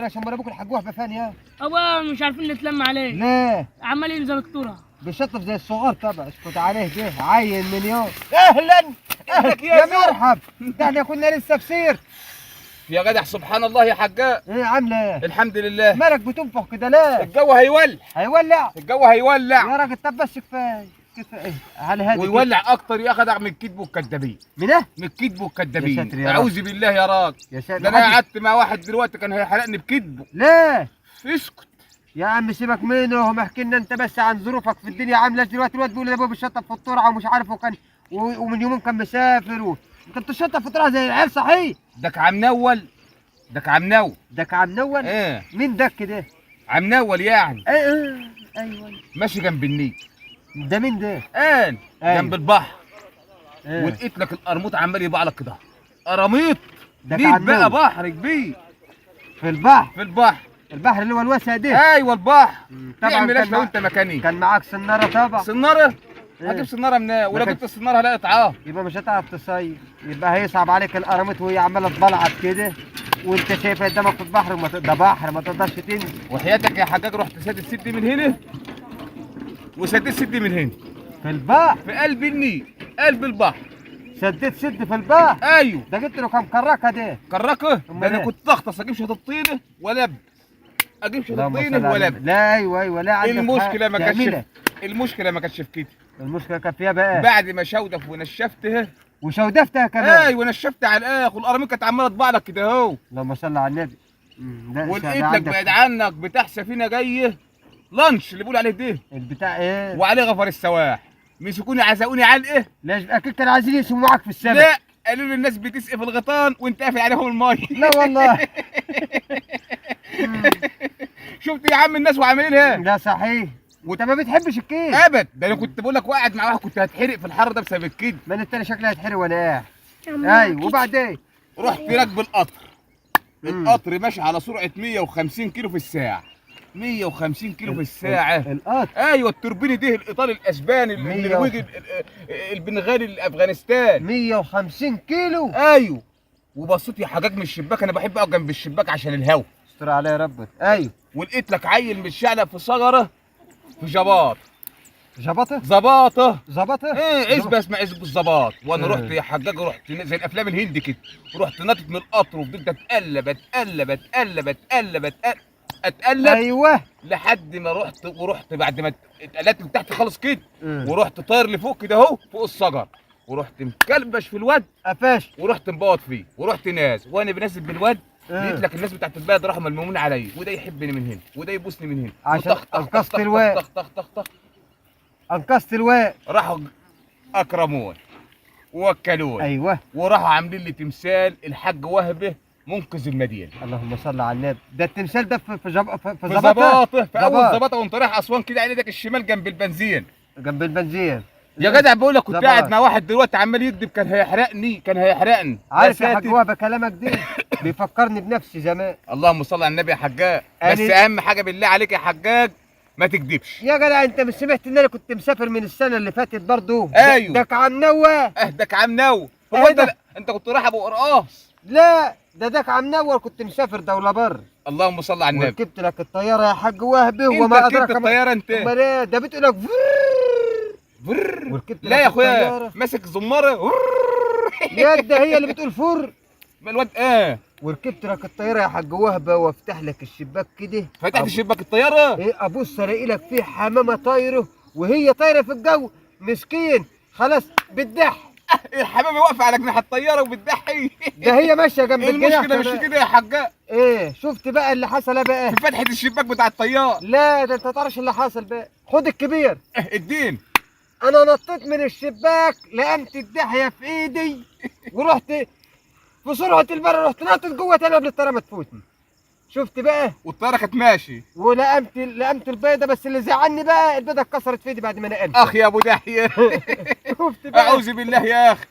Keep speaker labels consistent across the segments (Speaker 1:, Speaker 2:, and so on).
Speaker 1: عشان ما ابوك الحاج وهبه فاني.
Speaker 2: ابويا مش عارفين نتلم عليه.
Speaker 1: ليه؟
Speaker 2: عمال ينزل الطرة.
Speaker 1: بيشطف زي الصغار طبعا. اسكت عليه، ده عين مليون. اهلا اهلا يا مرحب، ده احنا كنا لسه في سير
Speaker 3: يا جدع. سبحان الله يا حجاج.
Speaker 1: ايه عامله ايه؟
Speaker 3: الحمد لله.
Speaker 1: مالك بتنفخ كده ليه؟
Speaker 3: الجو هيولع.
Speaker 1: هيولع؟
Speaker 3: الجو هيولع
Speaker 1: يا راجل. طب بس كفاية كفاية على هادي
Speaker 3: ويولع اكتر يا جدع من الكذب والكذابين.
Speaker 1: من ايه؟
Speaker 3: من الكذب
Speaker 1: يا
Speaker 3: والكذابين.
Speaker 1: ساتر يا رب.
Speaker 3: اعوذ بالله يا راجل.
Speaker 1: يا ساتر.
Speaker 3: ده انا قعدت مع واحد دلوقتي كان هيحرقني بكذبه.
Speaker 1: ليه؟
Speaker 3: اسكت
Speaker 1: يا عم سيبك منه، ما احكي لنا انت بس عن ظروفك في الدنيا عامله ازاي دلوقتي. الواد بيقول ابوه بيشطف في الترعه ومش عارف وكان ومن يومين كان مسافر انت بتشطف في الترعه زي العيال صحيح؟
Speaker 3: داك عم نول، داك عم نول.
Speaker 1: داك عم نول؟
Speaker 3: ايه
Speaker 1: مين داك كده؟
Speaker 3: عم نول يعني.
Speaker 1: ايه ايوه
Speaker 3: ماشي جنب النيل.
Speaker 1: ده مين ده؟
Speaker 3: قال
Speaker 1: أيوة.
Speaker 3: جنب البحر.
Speaker 1: إيه؟
Speaker 3: ولقيت لك القرموط عمال يبعلك كده. قراميط
Speaker 1: داك
Speaker 3: نيل
Speaker 1: عم
Speaker 3: بقى،
Speaker 1: نول.
Speaker 3: بحر كبير
Speaker 1: في البحر.
Speaker 3: في البحر.
Speaker 1: البحر اللي هو الواسع ده.
Speaker 3: ايوه البحر.
Speaker 1: طبعا
Speaker 3: تعمل
Speaker 1: كان
Speaker 3: ايش لو انت مكاني؟
Speaker 1: كان معاك سناره طبعا.
Speaker 3: سناره؟
Speaker 1: إيه؟
Speaker 3: هجيب سناره منين؟ ولو
Speaker 1: ما
Speaker 3: جبت السناره هلاقي طعام.
Speaker 1: يبقى مش هتعرف تصيد، يبقى هيصعب عليك القراميط وهي عماله تبلعط كده وانت شايفها قدامك في البحر وما ده بحر ما تقدرش تنزل.
Speaker 3: وحياتك يا حجاج رحت سادد سدي من هنا وسددت سدي من هنا
Speaker 1: في البحر.
Speaker 3: في قلب النيل، قلب البحر.
Speaker 1: سديت سد في البحر؟
Speaker 3: ايوه.
Speaker 1: ده جبت له كام كراكه ده؟
Speaker 3: كركه؟
Speaker 1: أمال
Speaker 3: ده انا
Speaker 1: إيه؟
Speaker 3: كنت اغطس اجيب شوية الطينه ولا ابدا، اجيب شوية
Speaker 1: اللهم صل
Speaker 3: الطينه
Speaker 1: على
Speaker 3: ولا
Speaker 1: النبي.
Speaker 3: ابدا.
Speaker 1: لا ايوه ايوه لا عندك
Speaker 3: المشكلة ما
Speaker 1: حق.
Speaker 3: كانتش
Speaker 1: تعملها.
Speaker 3: المشكلة ما كانتش في كده.
Speaker 1: المشكلة كانت فيها بقى
Speaker 3: بعد ما شودف ونشفتها
Speaker 1: وشودفتها كمان.
Speaker 3: ايوه نشفت على الاخر والقراميط كانت عماله تبعلك كده اهو.
Speaker 1: اللهم صل على النبي. لا
Speaker 3: ولقيت
Speaker 1: ده
Speaker 3: لك
Speaker 1: عندك
Speaker 3: بعيد عنك بتاع سفينة جاية لانش اللي بيقول عليه ده
Speaker 1: البتاع ايه؟
Speaker 3: وعليه غفر السواح. مسكوني عزقوني علقه.
Speaker 1: ليش اكيد كانوا عايزين يسمعك في السماء.
Speaker 3: لا قالوا لي الناس بتسقي في الغيطان وانت قافل عليهم المية.
Speaker 1: لا والله.
Speaker 3: شفت يا عم الناس وعاملينها.
Speaker 1: لا صحيح. وانت ما بتحبش الكيك.
Speaker 3: ابد. ده انا كنت بقول لك وقعد مع واحد كنت هتحرق في الحر ده بسبب الكيد.
Speaker 1: ما انا التاني شكلي هيتحرق وانا قاعد. ايوه وبعدين؟
Speaker 3: رحت راكب القطر. القطر ماشي على سرعة 150 كيلو في الساعة. 150 كيلو في الساعة.
Speaker 1: القطر.
Speaker 3: ايوه التوربيني ده الايطالي الاسباني النرويجي البنغالي الافغانستان.
Speaker 1: 150 كيلو.
Speaker 3: ايوه. وبصيت يا حجاج من الشباك، انا بحب اقف جنب الشباك عشان الهوا.
Speaker 1: استر عليا يا ربك. ايوه.
Speaker 3: ولقيت لك عيل متشعلق في شجرة في جباط.
Speaker 1: جبطه؟
Speaker 3: زباطه.
Speaker 1: زبطه؟
Speaker 3: ايه عزبه اسمها عزبه الزباط. وانا
Speaker 1: إيه.
Speaker 3: رحت يا حجاج، رحت زي الافلام الهندي كده، رحت نطت من القطر وفضلت اتقلب اتقلب اتقلب اتقلب اتقلب اتقلب.
Speaker 1: ايوه.
Speaker 3: لحد ما رحت، ورحت بعد ما اتقلبت من تحت خالص كده
Speaker 1: مم.
Speaker 3: ورحت طاير لفوق كده اهو فوق الشجر، ورحت مكلبش في الواد
Speaker 1: قفش.
Speaker 3: ورحت مبوط فيه ورحت ناز. وانا بنزل بالواد
Speaker 1: إيه.
Speaker 3: لقيت لك الناس بتاعت البلد راحوا ملمومين عليا، وده يحبني من هنا وده يبوسني من هنا.
Speaker 1: عشان
Speaker 3: وطخ طخ
Speaker 1: انقذت
Speaker 3: طخ طخ
Speaker 1: الواد.
Speaker 3: طخ طخ طخ طخ.
Speaker 1: انقذت الواد.
Speaker 3: راحوا اكرمون ووكلون.
Speaker 1: ايوه.
Speaker 3: وراحوا عاملين لي تمثال الحاج وهبه منقذ المدينة.
Speaker 1: اللهم صل على النبي. ده التمثال ده في في
Speaker 3: في
Speaker 1: زبطه؟
Speaker 3: زباطه، في اول
Speaker 1: زباط.
Speaker 3: زباطه وانت رايح اسوان كده على ايدك الشمال جنب البنزين.
Speaker 1: جنب البنزين.
Speaker 3: يا جدع بقول لك كنت
Speaker 1: زباط.
Speaker 3: قاعد مع واحد دلوقتي عمال يكذب كان هيحرقني، كان هيحرقني.
Speaker 1: عارف يا حاج
Speaker 3: ساتر.
Speaker 1: وهبه كلامك ده بيفكرني بنفسي زمان.
Speaker 3: اللهم صل على النبي يا حجاج. بس اهم حاجة بالله عليك يا حجاج ما تكذبش.
Speaker 1: يا جدع انت مش سمعت ان انا كنت مسافر من السنة اللي فاتت برضو؟
Speaker 3: ايوه.
Speaker 1: ده عم نوى.
Speaker 3: اهدك عم نو. هو انت
Speaker 1: اهدى.
Speaker 3: انت كنت رايح ابو قرقاص؟
Speaker 1: لا ده داك عم نور كنت مسافر دولة بر.
Speaker 3: اللهم صل على النبي.
Speaker 1: وركبت لك الطيارة يا حاج وهبي
Speaker 3: انت
Speaker 1: وما
Speaker 3: ركبت
Speaker 1: ادراك ما
Speaker 3: الطيارة انت؟
Speaker 1: امال ايه ده بتقول لك
Speaker 3: برر.
Speaker 1: وركبت
Speaker 3: لا
Speaker 1: لك
Speaker 3: يا اخويا
Speaker 1: الطيارة.
Speaker 3: ماسك زماره. برر.
Speaker 1: يا ده هي اللي بتقول فر.
Speaker 3: ما الواد ايه.
Speaker 1: وركبت لك الطيارة يا حاج وهبه وافتح لك الشباك كده.
Speaker 3: فتحت شباك الطيارة.
Speaker 1: ايه ابص الاقي لك فيه حمامه طايره وهي طايره في الجو مسكين خلاص بتضحك.
Speaker 3: الحمامة واقفة على جناح الطيارة وبتضحي.
Speaker 1: ده هي ماشية جنب الجناح
Speaker 3: المشكلة مش
Speaker 1: كمان.
Speaker 3: كده يا حجاج.
Speaker 1: ايه شفت بقى اللي حصل بقى؟
Speaker 3: في فتحه الشباك بتاع الطيارة.
Speaker 1: لا ده انت تعرفش اللي حصل بقى. خد الكبير.
Speaker 3: الدين.
Speaker 1: انا نطيت من الشباك لقمت الدحيه في ايدي ورحت في سرعة البر، رحت نطت جوه تاني قبل الطيارة ما تفوتني. شفت بقى؟
Speaker 3: والطياره كانت ماشي.
Speaker 1: ولقمت لقمت البيضة، بس اللي زعلني بقى البيضة اتكسرت في ايدي بعد ما نقلت.
Speaker 3: اخ يا ابو دحية.
Speaker 1: شفت بقى؟
Speaker 3: اعوذ بالله يا اخي.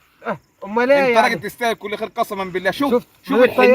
Speaker 1: امال ايه
Speaker 3: انت
Speaker 1: يعني؟
Speaker 3: راجل تستاهل كل خير قسما بالله. شوف
Speaker 1: شفت
Speaker 3: شوف الحنيه.